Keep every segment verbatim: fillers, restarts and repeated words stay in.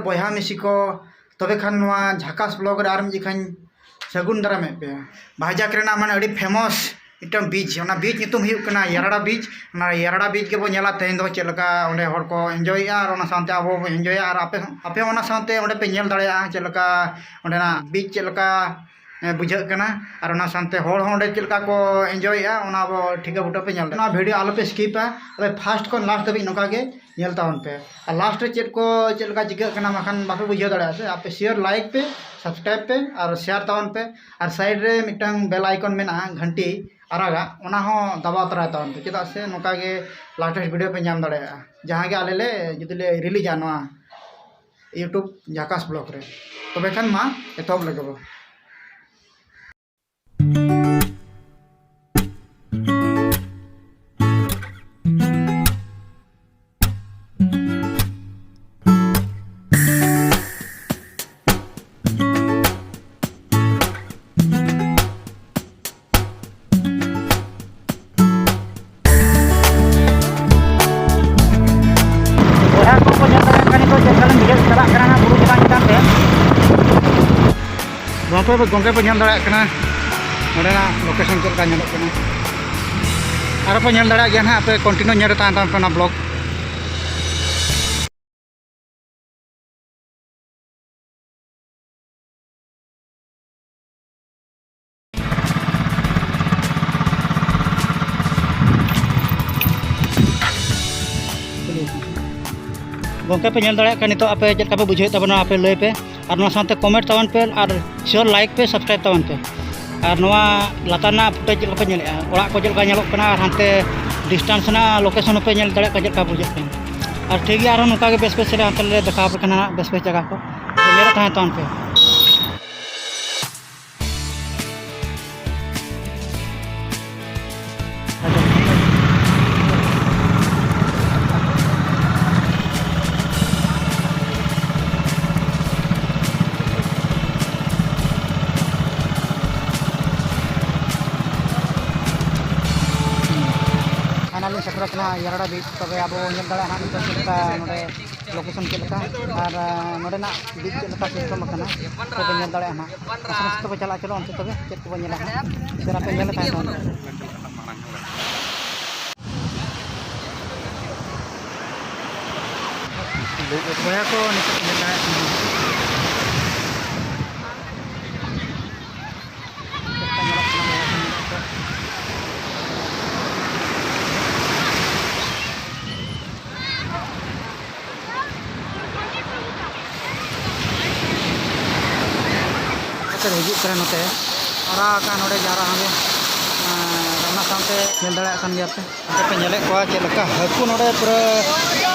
ᱵᱚᱭᱦᱟ ᱢᱤᱥᱤ ᱠᱚ, ᱛᱚᱵᱮ ᱠᱷᱟᱱ ᱱᱚᱣᱟ ᱡᱷᱟᱠᱟᱥ ᱵᱞᱚᱜ ᱨᱮ ᱟᱨ ᱢᱤᱫ ᱡᱚᱠᱷᱟᱧ ᱥᱟᱹᱜᱩᱱ ᱫᱟᱨᱟᱢᱮᱫ ᱯᱮᱭᱟ᱾ ᱵᱷᱟᱭᱡᱟᱠ ᱨᱮᱱᱟᱜ ᱢᱟᱱᱮ ᱟᱹᱰᱤ ᱯᱷᱮᱢᱟᱥ ᱢᱤᱫᱴᱟᱝ ᱵᱤᱪ, ᱚᱱᱟ ᱵᱤᱪ ᱧᱩᱛᱩᱢ ᱦᱩᱭᱩᱜ ᱠᱟᱱᱟ ᱭᱟᱨᱟᱰᱟ ᱵᱤᱪ᱾ ᱚᱱᱟ ᱭᱟᱨᱟᱰᱟ ᱵᱤᱪ ᱜᱮᱵᱚ ᱧᱮᱞᱟ ᱛᱮᱦᱮᱧ ᱫᱚ, ᱪᱮᱫ ᱞᱮᱠᱟ ᱚᱸᱰᱮ ᱦᱚᱲ ᱠᱚ ᱮᱱᱡᱚᱭᱮᱫᱼᱟ ᱟᱨ ᱚᱱᱟ ᱥᱟᱶᱛᱮ ᱟᱵᱚ ᱵᱚ ᱮᱱᱡᱚᱭᱟ, ᱟᱨ ᱟᱯᱮ ᱦᱚᱸ, ᱟᱯᱮ ᱦᱚᱸ ᱚᱱᱟ ᱥᱟᱶᱛᱮ ᱚᱸᱰᱮ ᱯᱮ ᱧᱮᱞ ᱫᱟᱲᱮᱭᱟᱜᱼᱟ ᱪᱮᱫ ᱞᱮᱠᱟ ᱚᱸᱰᱮᱱᱟᱜ ᱵᱤᱪ ᱪᱮᱫ ᱞᱮᱠᱟ, ᱮ, ᱵᱩᱡᱷᱟᱹᱜ ᱠᱟᱱᱟ, ᱟᱨ ᱚᱱᱟ ᱥᱟᱶᱛᱮ ᱦᱚᱲ ᱦᱚᱸ ᱚᱸᱰᱮ ᱪᱮᱫ ᱞᱮᱠᱟ ᱠᱚ ᱮᱱᱡᱚᱭᱮᱫᱼᱟ, ᱚᱱᱟ ᱟᱵᱚ ᱴᱷᱤᱠᱟᱹ ᱵᱩᱴᱟᱹ ᱯᱮ ᱧᱮᱞ ᱫᱟᱲᱮᱭᱟᱜᱼᱟ᱾ ᱱᱚᱣᱟ ᱵᱷᱤᱰᱤᱭᱳ ᱟᱞᱚᱯᱮ ᱥᱠᱤᱯᱟ, ᱟᱯᱮ ᱯᱷᱟᱥᱴ ᱠᱷᱚᱱ ᱞᱟᱥᱴ ᱫᱷᱟᱹᱵᱤᱡ ᱱᱚᱝᱠᱟ ᱜᱮ ᱧᱮᱞ ᱛᱟᱵᱚᱱ ᱯᱮ᱾ ᱟᱨ ᱞᱟᱥᱴ ᱨᱮ ᱪᱮᱫ ᱠᱚ, ᱪᱮᱫ ᱞᱮᱠᱟ ᱪᱤᱠᱟᱹᱜ ᱠᱟᱱᱟ, ᱵᱟᱠᱷᱟᱱ ᱵᱟᱯᱮ ᱵᱩᱡᱷᱟᱹᱣ ᱫᱟᱲᱮᱭᱟᱜᱼᱟ ᱥᱮ᱾ ᱟᱯᱮ ᱥᱮᱭᱟᱨ, ᱞᱟᱭᱤᱠ ᱯᱮ, ᱥᱟᱵᱥᱠᱨᱟᱭᱤᱵ ᱯᱮ ᱟᱨ ᱥᱮᱭᱟᱨ ᱛᱟᱵᱚᱱ ᱯᱮ᱾ ᱟᱨ ᱥᱟᱭᱤᱰ ᱨᱮ ᱢᱤᱫᱴᱟᱝ ᱵᱮᱞ ᱟᱭᱠᱚᱱ ᱢᱮᱱᱟᱜᱼᱟ, ᱜᱷᱟᱱᱴᱤ ᱟᱨᱟᱜᱟᱜ, ᱚᱱᱟ ᱦᱚᱸ ᱫᱟᱵᱟᱣ ᱛᱚᱨᱟᱭ ᱛᱟᱵᱚᱱ ᱯᱮ᱾ ᱪᱮᱫᱟᱜ ᱥᱮ ᱱᱚᱝᱠᱟ ᱜᱮ ᱞᱟᱴᱮᱥᱴ ᱵᱷᱤᱰᱤᱭᱳ ᱯᱮ ᱧᱟᱢ ᱫᱟᱲᱮᱭᱟᱜᱼᱟ, ᱡᱟᱦᱟᱸ ᱜᱮ ᱟᱞᱮ ᱞᱮ, ᱡᱩᱫᱤ ᱞᱮ ᱨᱤᱞᱤᱡᱟ ᱱᱚᱣᱟ YouTube ᱡᱷᱟᱠᱟᱥ ᱵᱞᱚᱜ ᱨᱮ᱾ ᱛᱚᱵᱮ ᱠᱷᱟᱱ ᱢᱟ ᱮᱛᱚᱦᱚᱵ ᱞᱮᱜᱮ ᱵᱚ᱾ ᱵᱚᱭᱦᱟ ᱠᱚᱠᱚ ᱧᱮᱞ ᱫᱟᱲᱮᱭᱟᱜ ᱠᱟᱱ ᱱᱤᱛᱚᱜ ᱪᱮᱫ ᱞᱮᱠᱟᱞᱤᱧ ᱫᱮᱡᱚᱜ ᱪᱟᱞᱟᱜ ᱠᱟᱱᱟ ᱱᱟᱜ ᱵᱩᱨᱩ ᱪᱮᱛᱟᱱ ᱪᱮᱛᱟᱱ ᱛᱮ᱾ ᱜᱚᱢᱠᱮ, ᱜᱚᱢᱠᱮ ᱯᱮ ᱧᱮᱞ ᱫᱟᱲᱮᱭᱟᱜ ᱠᱟᱱᱟ ᱱᱚᱸᱰᱮᱱᱟᱜ ᱞᱳᱠᱮᱥᱚᱱ ᱪᱮᱫ ᱞᱮᱠᱟ ᱧᱮᱞᱚᱜ ᱠᱟᱱᱟ᱾ ᱟᱨᱚ ᱯᱮ ᱧᱮᱞ ᱫᱟᱲᱮᱭᱟᱜ ᱜᱮᱭᱟ ᱱᱟᱦᱟᱜ, ᱟᱯᱮ ᱠᱚᱱᱴᱤᱱᱤᱭᱩ ᱧᱮᱞ ᱨᱮ ᱛᱟᱦᱮᱱ ᱛᱟᱵᱚᱱ ᱯᱮ ᱚᱱᱟ ᱵᱞᱚᱜ᱾ ᱜᱚᱢᱠᱮ ᱯᱮ ᱧᱮᱞ ᱫᱟᱲᱮᱭᱟᱜ ᱠᱟᱱᱟ ᱱᱤᱛᱚᱜ, ᱟᱯᱮ ᱪᱮᱫ ᱞᱮᱠᱟ ᱯᱮ ᱵᱩᱡᱷᱟᱹᱣᱮᱫ ᱛᱟᱵᱚᱱᱟ, ᱟᱯᱮ ᱞᱟᱹᱭ ᱯᱮ, ᱟᱨ ᱱᱚᱣᱟ ᱥᱟᱶᱛᱮ ᱠᱚᱢᱮᱱᱴ ᱛᱟᱵᱚᱱ ᱯᱮ, ᱟᱨ ᱥᱤᱭᱳᱨ ᱞᱟᱭᱤᱠ ᱯᱮ, ᱥᱟᱵᱥᱠᱨᱟᱭᱤᱵ ᱛᱟᱵᱚᱱ ᱯᱮ᱾ ᱟᱨ ᱱᱚᱣᱟ ᱞᱟᱛᱟᱨ ᱨᱮᱱᱟᱜ ᱯᱷᱩᱴᱮᱡᱽ ᱪᱮᱫ ᱞᱮᱠᱟ ᱯᱮ ᱧᱮᱞᱮᱫᱼᱟ, ᱚᱲᱟᱜ ᱠᱚ ᱪᱮᱫ ᱞᱮᱠᱟ ᱧᱮᱞᱚᱜ ᱠᱟᱱᱟ, ᱟᱨ ᱦᱟᱱᱛᱮ ᱰᱤᱥᱴᱮᱱᱥ ᱨᱮᱱᱟᱜ ᱞᱳᱠᱮᱥᱚᱱ ᱦᱚᱸᱯᱮ ᱧᱮᱞ ᱫᱟᱲᱮᱭᱟᱜ ᱠᱟᱱᱟ ᱪᱮᱫ ᱞᱮᱠᱟ ᱵᱩᱡᱷᱟᱹᱜ ᱠᱟᱱᱟ᱾ ᱟᱨ ᱴᱷᱤᱠ ᱜᱮᱭᱟ, ᱟᱨᱦᱚᱸ ᱱᱚᱝᱠᱟ ᱜᱮ ᱵᱮᱥ ᱵᱮᱥ ᱨᱮ ᱦᱟᱱᱛᱮ ᱞᱮ ᱫᱮᱠᱷᱟᱣ ᱟᱯᱮ ᱠᱟᱱᱟ ᱦᱟᱸᱜ ᱵᱮᱥ ᱵᱮᱥ ᱡᱟᱭᱜᱟ ᱠᱚ᱾ ᱧᱮᱞ ᱨᱮ ᱛᱟᱦᱮᱸ ᱛᱟᱵᱚᱱ ᱯᱮ᱾ ᱯᱷᱟᱭᱱᱟᱞ ᱞᱤᱧ ᱥᱮᱴᱮᱨ ᱠᱟᱱᱟ ᱭᱟᱨᱟᱰᱟ ᱵᱤᱪ᱾ ᱛᱚᱵᱮ ᱟᱵᱚ ᱧᱮᱞ ᱫᱟᱲᱮᱭᱟᱜᱼᱟ ᱦᱟᱸᱜ ᱱᱤᱛᱚᱜ ᱪᱮᱫ ᱞᱮᱠᱟ ᱱᱚᱰᱮ ᱞᱳᱠᱮᱥᱚᱱ ᱪᱮᱫ ᱞᱮᱠᱟ ᱟᱨ, ᱟᱸ, ᱱᱚᱰᱮᱱᱟᱜ ᱵᱤᱪ ᱪᱮᱫ ᱞᱮᱠᱟ ᱥᱤᱥᱴᱮᱢ ᱟᱠᱟᱱᱟ, ᱛᱚᱵᱮ ᱧᱮᱞ ᱫᱟᱲᱮᱭᱟᱜᱼᱟ ᱦᱟᱸᱜ᱾ ᱟᱥᱛᱮ ᱟᱥᱛᱮ ᱛᱮᱵᱚ ᱪᱟᱞᱟᱜᱼᱟ, ᱪᱚᱞᱚ ᱚᱱᱛᱮ ᱛᱚᱵᱮ ᱪᱮᱫ ᱠᱚᱵᱚ ᱧᱮᱞᱟ ᱦᱟᱸᱜ᱾ ᱥᱮ ᱟᱯᱮ ᱧᱮᱞ ᱠᱟᱜ ᱠᱷᱟᱱ ᱵᱚᱭᱦᱟ ᱠᱚ, ᱱᱤᱛᱚᱜ ᱧᱮᱞ ᱫᱟᱲᱮᱭᱟᱜ ᱠᱟᱱᱟ᱾ ᱥᱮᱫ ᱦᱤᱡᱩᱜ ᱠᱟᱱᱟ ᱱᱚᱛᱮ, ᱟᱨᱟᱜ ᱟᱠᱟᱱ ᱱᱚᱰᱮ ᱡᱟᱣᱨᱟ ᱦᱟᱸᱜᱮ᱾ ᱟᱨ ᱚᱱᱟ ᱥᱟᱶᱛᱮ ᱧᱮᱞ ᱫᱟᱲᱮᱭᱟᱜ ᱠᱟᱱ ᱜᱮᱭᱟ ᱯᱮ᱾ ᱚᱱᱛᱮ ᱯᱮ ᱧᱮᱞᱮᱫ ᱠᱚᱣᱟ ᱪᱮᱫ ᱞᱮᱠᱟ ᱦᱟᱹᱠᱩ ᱱᱚᱰᱮ ᱯᱩᱨᱟᱹ,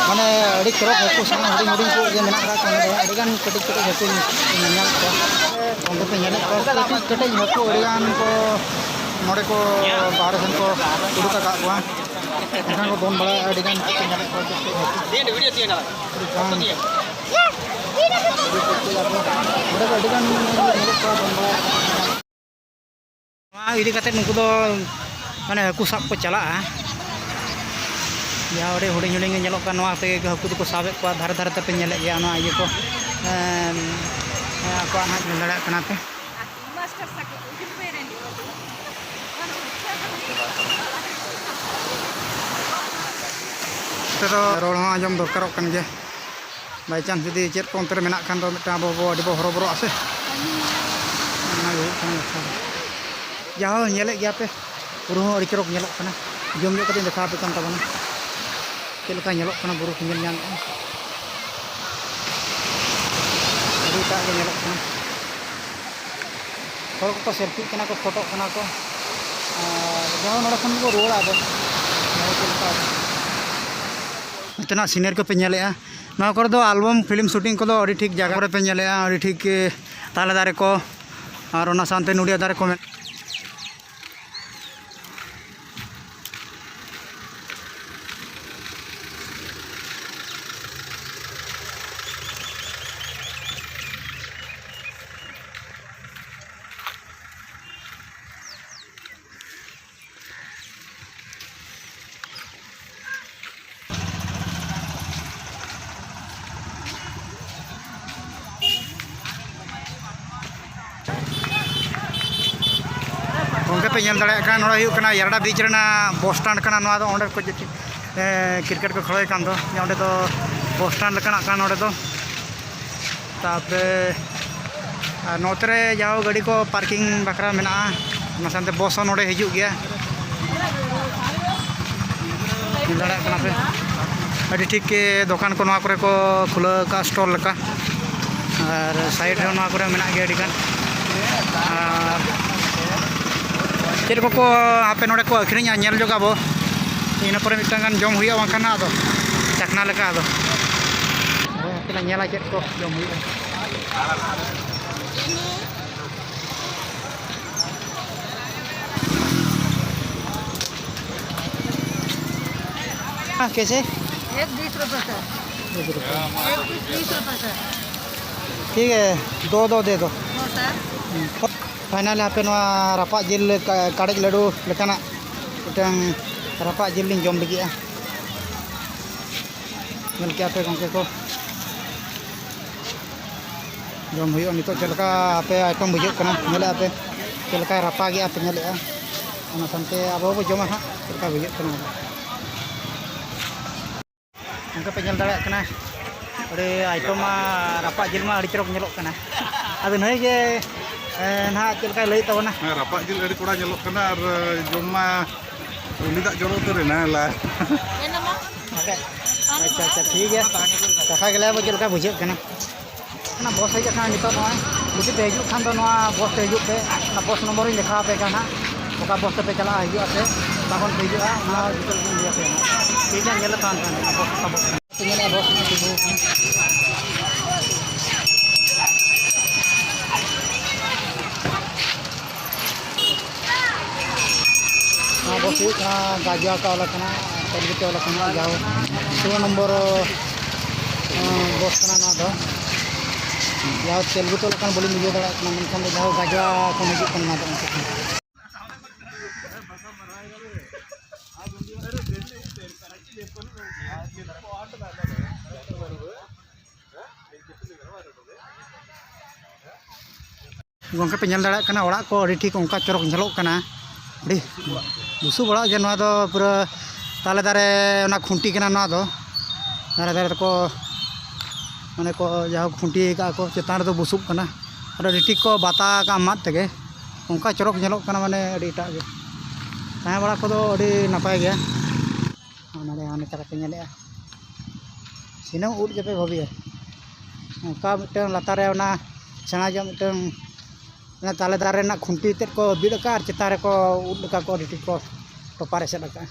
ᱢᱟᱱᱮ, ᱟᱹᱰᱤ ᱪᱚᱨᱚᱠ ᱦᱟᱹᱠᱩ ᱥᱟᱵ ᱦᱩᱰᱤᱧ ᱦᱩᱰᱤᱧ ᱠᱚ ᱜᱮ ᱢᱮᱱᱟᱜ ᱟᱠᱟᱫ ᱠᱚᱣᱟ ᱱᱚᱰᱮ᱾ ᱟᱹᱰᱤᱜᱟᱱ ᱠᱟᱹᱴᱤᱡ ᱠᱟᱹᱴᱤᱡ ᱦᱟᱹᱠᱩ ᱧᱮᱞ ᱧᱟᱢᱮᱫ ᱠᱚᱣᱟ᱾ ᱚᱱᱛᱮ ᱯᱮ ᱧᱮᱞᱮᱫ ᱠᱚᱣᱟ ᱠᱟᱹᱴᱤᱡ ᱠᱟᱹᱴᱤᱡ ᱦᱟᱹᱠᱩ ᱟᱹᱰᱤᱜᱟᱱ ᱠᱚ ᱱᱚᱰᱮ ᱠᱚ ᱵᱟᱦᱨᱮ ᱥᱮᱱ ᱠᱚ ᱩᱰᱩᱠ ᱟᱠᱟᱫ ᱠᱚᱣᱟ᱾ ᱮᱱᱠᱷᱟᱱ ᱠᱚ ᱫᱚᱱ ᱵᱟᱲᱟᱭᱟ, ᱟᱹᱰᱤᱜᱟᱱ ᱠᱚ ᱧᱮᱞᱮᱫ ᱠᱚᱣᱟ ᱪᱮᱫ ᱪᱮᱫ ᱦᱟᱹᱠᱩ᱾ ᱟᱹᱰᱤᱜᱟᱱ ᱱᱚᱰᱮ ᱫᱚ ᱟᱹᱰᱤᱜᱟᱱ ᱧᱮᱞᱮᱫ ᱠᱚᱣᱟ ᱫᱚᱱ ᱵᱟᱲᱟᱭᱟ᱾ ᱱᱚᱣᱟ ᱤᱫᱤ ᱠᱟᱛᱮ ᱱᱩᱠᱩ ᱫᱚ ᱢᱟᱱᱮ ᱦᱟᱹᱠᱩ ᱥᱟᱵ ᱠᱚ ᱪᱟᱞᱟᱜᱼᱟ᱾ ᱡᱟᱦᱟᱸ ᱟᱹᱰᱤ ᱦᱩᱰᱤᱧ ᱦᱩᱰᱤᱧ ᱜᱮ ᱧᱮᱞᱚᱜ ᱠᱟᱱᱟ, ᱱᱚᱣᱟ ᱛᱮᱜᱮ ᱦᱟᱹᱠᱩ ᱫᱚᱠᱚ ᱥᱟᱵᱮᱫ ᱠᱚᱣᱟ᱾ ᱫᱷᱟᱨᱮ ᱫᱷᱟᱨᱮ ᱛᱮᱯᱮ ᱧᱮᱞᱮᱫ ᱜᱮᱭᱟ ᱱᱚᱣᱟ ᱤᱭᱟᱹ ᱠᱚ, ᱮᱢ, ᱟᱠᱚᱣᱟᱜ ᱱᱟᱦᱟᱜ ᱧᱮᱞ ᱫᱟᱲᱮᱭᱟᱜ ᱠᱟᱱᱟ ᱯᱮ᱾ ᱱᱚᱛᱮ ᱫᱚ ᱨᱚᱲ ᱦᱚᱸ ᱟᱸᱡᱚᱢ ᱫᱚᱨᱠᱟᱨᱚᱜ ᱠᱟᱱ ᱜᱮᱭᱟ᱾ By chance ᱡᱩᱫᱤ ᱪᱮᱫ ᱠᱚ ᱚᱱᱛᱮ ᱨᱮ ᱢᱮᱱᱟᱜ ᱠᱷᱟᱱ ᱫᱚ ᱢᱤᱫᱴᱟᱝ ᱟᱵᱚ ᱵᱚ ᱟᱹᱰᱤ ᱵᱚ ᱦᱚᱨᱚᱵᱚᱨᱚᱜᱼᱟ ᱥᱮ᱾ ᱚᱱᱟ ᱜᱮ ᱦᱩᱭᱩᱜ ᱠᱟᱱᱟ ᱠᱟᱛᱷᱟ ᱫᱚ᱾ ᱡᱟᱦᱳ, ᱧᱮᱞᱮᱫ ᱜᱮᱭᱟ ᱯᱮ, ᱵᱩᱨᱩ ᱦᱚᱸ ᱟᱹᱰᱤ ᱪᱚᱨᱚᱠ ᱧᱮᱞᱚᱜ ᱠᱟᱱᱟ᱾ ᱡᱚᱢ ᱧᱚᱜ ᱠᱟᱛᱮᱧ ᱫᱮᱠᱷᱟᱣ ᱟᱯᱮ ᱠᱟᱱ ᱛᱟᱵᱚᱱᱟ ᱪᱮᱫ ᱞᱮᱠᱟ ᱧᱮᱞᱚᱜ ᱠᱟᱱᱟ, ᱵᱩᱨᱩ ᱠᱚ ᱧᱮᱞ ᱧᱟᱢᱚᱜᱼᱟ᱾ ᱟᱹᱰᱤ ᱮᱴᱟᱜ ᱜᱮ ᱧᱮᱞᱚᱜ ᱠᱟᱱᱟ᱾ ᱦᱚᱲ ᱠᱚᱠᱚ ᱥᱮᱞᱯᱷᱤᱜ ᱠᱟᱱᱟ ᱠᱚ, ᱯᱷᱳᱴᱳᱜ ᱠᱟᱱᱟ ᱠᱚ᱾ ᱟᱨ ᱡᱟᱦᱳ, ᱱᱚᱰᱮ ᱠᱷᱚᱱ ᱜᱮᱵᱚ ᱨᱩᱣᱟᱹᱲᱟ ᱟᱫᱚ᱾ ᱡᱟᱦᱳ, ᱪᱮᱫ ᱞᱮᱠᱟ ᱱᱚᱛᱮᱱᱟᱜ scenery ᱠᱚᱯᱮ ᱧᱮᱞᱮᱫᱼᱟ, ᱱᱚᱣᱟ ᱠᱚᱨᱮ ᱫᱚ album film shooting ᱠᱚᱫᱚ ᱟᱹᱰᱤ ᱴᱷᱤᱠ ᱡᱟᱭᱜᱟ ᱠᱚᱨᱮ ᱯᱮ ᱧᱮᱞᱮᱫᱼᱟ, ᱟᱹᱰᱤ ᱴᱷᱤᱠ, ᱮ, ᱛᱟᱞᱮ ᱫᱟᱨᱮ ᱠᱚ ᱟᱨ ᱚᱱᱟ ᱥᱟᱶᱛᱮ ᱱᱚᱰᱤᱭᱟ ᱫᱟᱨᱮ ᱠᱚ ᱢᱮᱱᱟᱜᱼᱟ᱾ ᱯᱮ ᱧᱮᱞ ᱫᱟᱲᱮᱭᱟᱜ ᱠᱟᱱᱟ, ᱱᱚᱰᱮ ᱦᱩᱭᱩᱜ ᱠᱟᱱᱟ ᱭᱟᱨᱟᱰᱟ ᱵᱤᱪ ᱨᱮᱱᱟᱜ ᱵᱚᱥ ᱥᱴᱮᱱᱰ ᱠᱟᱱᱟ᱾ ᱱᱚᱣᱟ ᱫᱚ ᱚᱸᱰᱮ ᱠᱚ ᱡᱮ-, ᱮ, ᱠᱨᱤᱠᱮᱴ ᱠᱚ ᱠᱷᱮᱞᱳᱭ ᱠᱟᱱ ᱫᱚ, ᱚᱸᱰᱮ ᱫᱚ ᱵᱚᱥ ᱥᱴᱮᱱᱰ ᱞᱮᱠᱟᱱᱟᱜ ᱠᱟᱱᱟ ᱱᱚᱰᱮ ᱫᱚ᱾ ᱛᱟᱯᱚᱨᱮ ᱟᱨ ᱱᱚᱛᱮ ᱨᱮ ᱡᱟᱦᱳ ᱜᱟᱹᱰᱤ ᱠᱚ ᱯᱟᱨᱠᱤᱝ ᱵᱟᱠᱷᱨᱟ ᱢᱮᱱᱟᱜᱼᱟ, ᱚᱱᱟ ᱥᱟᱶᱛᱮ ᱵᱚᱥ ᱦᱚᱸ ᱱᱚᱰᱮ ᱦᱤᱡᱩᱜ ᱜᱮᱭᱟ᱾ ᱧᱮᱞ ᱫᱟᱲᱮᱭᱟᱜ ᱠᱟᱱᱟ ᱯᱮ, ᱟᱹᱰᱤ ᱴᱷᱤᱠ ᱜᱮ ᱫᱚᱠᱟᱱ ᱠᱚ ᱱᱚᱣᱟ ᱠᱚᱨᱮ ᱠᱚ ᱠᱷᱩᱞᱟᱹᱣ ᱟᱠᱟᱫᱼᱟ, ᱥᱴᱚᱞ ᱞᱮᱠᱟ᱾ ᱟᱨ ᱥᱟᱭᱤᱰ ᱨᱮᱦᱚᱸ ᱱᱚᱣᱟ ᱠᱚᱨᱮ ᱢᱮᱱᱟᱜ ᱜᱮᱭᱟ ᱟᱹᱰᱤ ᱜᱟᱱ᱾ ᱟᱨ ᱪᱮᱫ ᱠᱚᱠᱚ ᱟᱯᱮ ᱱᱚᱰᱮ ᱠᱚ ᱟᱹᱠᱷᱨᱤᱧᱟ, ᱧᱮᱞ ᱧᱚᱜ ᱟᱵᱚ᱾ ᱤᱱᱟᱹ ᱯᱚᱨᱮ ᱢᱤᱫᱴᱟᱝ ᱜᱟᱱ ᱡᱚᱢ ᱦᱩᱭᱩᱜᱼᱟ, ᱵᱟᱝᱠᱷᱟᱱ ᱟᱫᱚ ᱪᱟᱠᱷᱱᱟ ᱞᱮᱠᱟ ᱟᱫᱚ᱾ ᱦᱳᱭ, ᱦᱟᱯᱮ ᱞᱟᱝ ᱧᱮᱞᱟ ᱪᱮᱫ ᱠᱚ ᱡᱚᱢ ᱦᱩᱭᱩᱜᱼᱟ᱾ हाँ, कैसे? एक बीस रुपये सर। बीस रुपये। एक पीस बीस रुपये सर। ठीक है, दो दो दे दो। हाँ सर। फाइनल ᱦᱟᱯᱮ ᱱᱚᱣᱟ ᱨᱟᱯᱟᱜ ᱡᱤᱞ ᱠᱟ-, ᱠᱟᱲᱮᱡ ᱞᱟᱹᱰᱩ ᱞᱮᱠᱟᱱᱟᱜ ᱢᱤᱫᱴᱟᱝ ᱨᱟᱯᱟᱜ ᱡᱤᱞ ᱞᱤᱧ ᱡᱚᱢ ᱞᱟᱹᱜᱤᱫᱼᱟ᱾ ᱧᱮᱞ ᱠᱮᱜᱼᱟ ᱯᱮ ᱜᱚᱢᱠᱮ ᱠᱚ, ᱡᱚᱢ ᱦᱩᱭᱩᱜᱼᱟ ᱱᱤᱛᱚᱜ ᱪᱮᱫ ᱞᱮᱠᱟ ᱟᱯᱮ ᱟᱭᱴᱮᱢ ᱵᱩᱡᱷᱟᱹᱜ ᱠᱟᱱᱟ, ᱧᱮᱞᱮᱜᱼᱟ ᱯᱮ ᱪᱮᱫ ᱞᱮᱠᱟᱭ ᱨᱟᱯᱟᱜᱮᱜᱼᱟ ᱯᱮ, ᱧᱮᱞᱮᱜᱼᱟ᱾ ᱚᱱᱟ ᱥᱟᱶᱛᱮ ᱟᱵᱚ ᱵᱚ ᱡᱚᱢᱟ ᱦᱟᱸᱜ ᱪᱮᱫ ᱞᱮᱠᱟ ᱵᱩᱡᱷᱟᱹᱜ ᱠᱟᱱᱟ᱾ ᱚᱱᱠᱟ ᱯᱮ ᱧᱮᱞ ᱫᱟᱲᱮᱭᱟᱜ ᱠᱟᱱᱟ, ᱟᱹᱰᱤ ᱟᱭᱴᱮᱢ ᱢᱟ, ᱨᱟᱯᱟᱜ ᱡᱤᱞ ᱢᱟ ᱟᱹᱰᱤ ᱪᱚᱨᱚᱠ ᱧᱮᱞᱚᱜ ᱠᱟᱱᱟ᱾ ᱟᱫᱚ ᱱᱩᱭ ᱜᱮ, ᱮ, ᱱᱟᱦᱟᱜ ᱪᱮᱫ ᱞᱮᱠᱟᱭ ᱞᱟᱹᱭᱮᱫ ᱛᱟᱵᱚᱱᱟ? ᱦᱮᱸ, ᱨᱟᱯᱟᱜ ᱡᱤᱞ ᱟᱹᱰᱤ ᱠᱚᱲᱟ ᱧᱮᱞᱚᱜ ᱠᱟᱱᱟ ᱟᱨ ᱡᱚᱢ ᱢᱟ ᱩᱞᱤ ᱫᱟᱜ ᱡᱚᱨᱚ ᱩᱛᱟᱹᱨ ᱮᱱᱟ ᱞᱟ᱾ ᱟᱪᱪᱷᱟ, ᱟᱪᱪᱷᱟ, ᱴᱷᱤᱠ ᱜᱮᱭᱟ, ᱪᱟᱠᱷᱟ ᱜᱮᱞᱮ ᱟᱵᱚ ᱪᱮᱫ ᱞᱮᱠᱟ ᱵᱩᱡᱷᱟᱹᱜ ᱠᱟᱱᱟ᱾ ᱚᱱᱟ ᱵᱚᱥ ᱦᱮᱡ ᱟᱠᱟᱱᱟ ᱱᱤᱛᱚᱜ, ᱱᱚᱜᱼᱚᱭ ᱡᱩᱫᱤ ᱯᱮ ᱦᱤᱡᱩᱜ ᱠᱷᱟᱱ ᱫᱚ ᱱᱚᱣᱟ ᱵᱚᱥ ᱛᱮ ᱦᱤᱡᱩᱜ ᱯᱮ᱾ ᱚᱱᱟ ᱵᱚᱥ ᱱᱚᱢᱵᱚᱨ ᱤᱧ ᱞᱮᱠᱷᱟ ᱟᱯᱮ ᱠᱟᱱᱟ ᱦᱟᱸᱜ, ᱚᱠᱟ ᱵᱚᱥ ᱛᱮᱯᱮ ᱪᱟᱞᱟᱜᱼᱟ, ᱦᱤᱡᱩᱜ ᱟᱯᱮ, ᱚᱠᱟ ᱠᱷᱚᱱ ᱯᱮ ᱦᱤᱡᱩᱜᱼᱟ, ᱚᱱᱟ ᱡᱚᱛᱚ ᱜᱮᱞᱤᱧ ᱞᱟᱹᱭ ᱟᱯᱮᱭᱟ ᱦᱟᱸᱜ᱾ ᱴᱷᱤᱠ ᱜᱮᱭᱟ, ᱧᱮᱞ ᱞᱮ ᱛᱟᱦᱮᱱ ᱯᱮ ᱚᱱᱟ ᱵᱚᱥ, ᱚᱠᱟ ᱵᱚᱥ᱾ ᱧᱮᱞᱮᱜᱼᱟ ᱵᱚᱥ ᱚᱱᱟ ᱛᱤᱸᱜᱩ ᱟᱠᱟᱱᱟ᱾ ᱱᱚᱣᱟ ᱵᱚᱥ ᱦᱩᱭᱩᱜ ᱠᱟᱱᱟ ᱜᱟᱡᱚᱞ ᱛᱮ ᱚᱞ ᱟᱠᱟᱱᱟ, ᱛᱮᱞᱜᱩ ᱛᱮ ᱚᱞ ᱟᱠᱟᱱᱟ, ᱡᱟᱦᱳ ᱥᱳᱞᱳ ᱱᱚᱢᱵᱚᱨ, ᱟᱸ, ᱵᱚᱥ ᱠᱟᱱᱟ ᱱᱚᱣᱟ ᱫᱚ᱾ ᱡᱟᱦᱳ ᱛᱮᱞᱜᱩ ᱛᱮ ᱚᱞ ᱟᱠᱟᱱ ᱵᱟᱹᱞᱤᱧ ᱵᱩᱡᱷᱟᱹᱣ ᱫᱟᱲᱮᱭᱟᱜ ᱠᱟᱱᱟ, ᱢᱮᱱᱠᱷᱟᱱ ᱫᱚ ᱡᱟᱦᱳ ᱜᱟᱡᱚᱞ ᱠᱷᱚᱱ ᱦᱤᱡᱩᱜ ᱠᱟᱱᱟ ᱱᱚᱣᱟ ᱫᱚ᱾ ᱜᱚᱝᱠᱮ ᱯᱮ ᱧᱮᱞ ᱫᱟᱲᱮᱭᱟᱜ ᱠᱟᱱᱟ, ᱚᱲᱟᱜ ᱠᱚ ᱟᱹᱰᱤ ᱴᱷᱤᱠ ᱚᱱᱠᱟ ᱪᱚᱨᱚᱠ ᱧᱮᱞᱚᱜ ᱠᱟᱱᱟ᱾ ᱟᱹᱰᱤ ᱵᱩᱥᱩᱵ ᱚᱲᱟᱜ ᱜᱮ ᱱᱚᱣᱟ ᱫᱚ, ᱯᱩᱨᱟᱹ ᱛᱟᱞᱮ ᱫᱟᱨᱮ ᱚᱱᱟ ᱠᱷᱩᱱᱴᱤ ᱠᱟᱱᱟ ᱱᱚᱣᱟ ᱫᱚ᱾ ᱫᱟᱨᱮ ᱫᱟᱨᱮ ᱛᱮᱠᱚ, ᱢᱟᱱᱮ ᱠᱚ ᱡᱟᱦᱟᱸ ᱠᱷᱩᱱᱴᱤ ᱟᱠᱟᱫ ᱠᱚ, ᱪᱮᱛᱟᱱ ᱨᱮᱫᱚ ᱵᱩᱥᱩᱵ ᱠᱟᱱᱟ᱾ ᱟᱨ ᱟᱹᱰᱤ ᱴᱷᱤᱠ ᱠᱚ ᱵᱟᱛᱟ ᱟᱠᱟᱫ ᱢᱟᱫ ᱛᱮᱜᱮ, ᱚᱱᱠᱟ ᱪᱚᱨᱚᱠ ᱧᱮᱞᱚᱜ ᱠᱟᱱᱟ, ᱢᱟᱱᱮ ᱟᱹᱰᱤ ᱮᱴᱟᱜ ᱜᱮ᱾ ᱛᱟᱦᱮᱸ ᱵᱟᱲᱟ ᱠᱚᱫᱚ ᱟᱹᱰᱤ ᱱᱟᱯᱟᱭ ᱜᱮᱭᱟ᱾ ᱱᱚᱰᱮ ᱦᱟᱱᱮ ᱛᱟᱞᱟ ᱯᱮ ᱧᱮᱞᱮᱫᱼᱟ, ᱥᱤᱱᱟᱹᱢ ᱩᱫ ᱜᱮᱯᱮ ᱵᱷᱟᱹᱵᱤᱭᱟ᱾ ᱚᱱᱠᱟ ᱢᱤᱫᱴᱟᱝ ᱞᱟᱛᱟᱨ ᱨᱮ ᱚᱱᱟ ᱥᱮᱬᱟ ᱧᱚᱜ ᱢᱤᱫᱴᱟᱝ ᱚᱱᱟ ᱛᱟᱞᱮ ᱫᱟᱨᱮ ᱨᱮᱱᱟᱜ ᱠᱷᱩᱱᱴᱤ ᱛᱮᱫ ᱠᱚ ᱵᱤᱫ ᱟᱠᱟᱫᱼᱟ ᱟᱨ ᱪᱮᱛᱟᱱ ᱨᱮᱠᱚ ᱩᱫ ᱞᱮᱠᱟ ᱠᱚ ᱟᱹᱰᱤ ᱴᱷᱤᱠ ᱠᱚ ᱴᱚᱯᱟᱨ ᱮᱥᱮᱫ ᱟᱠᱟᱫᱼᱟ᱾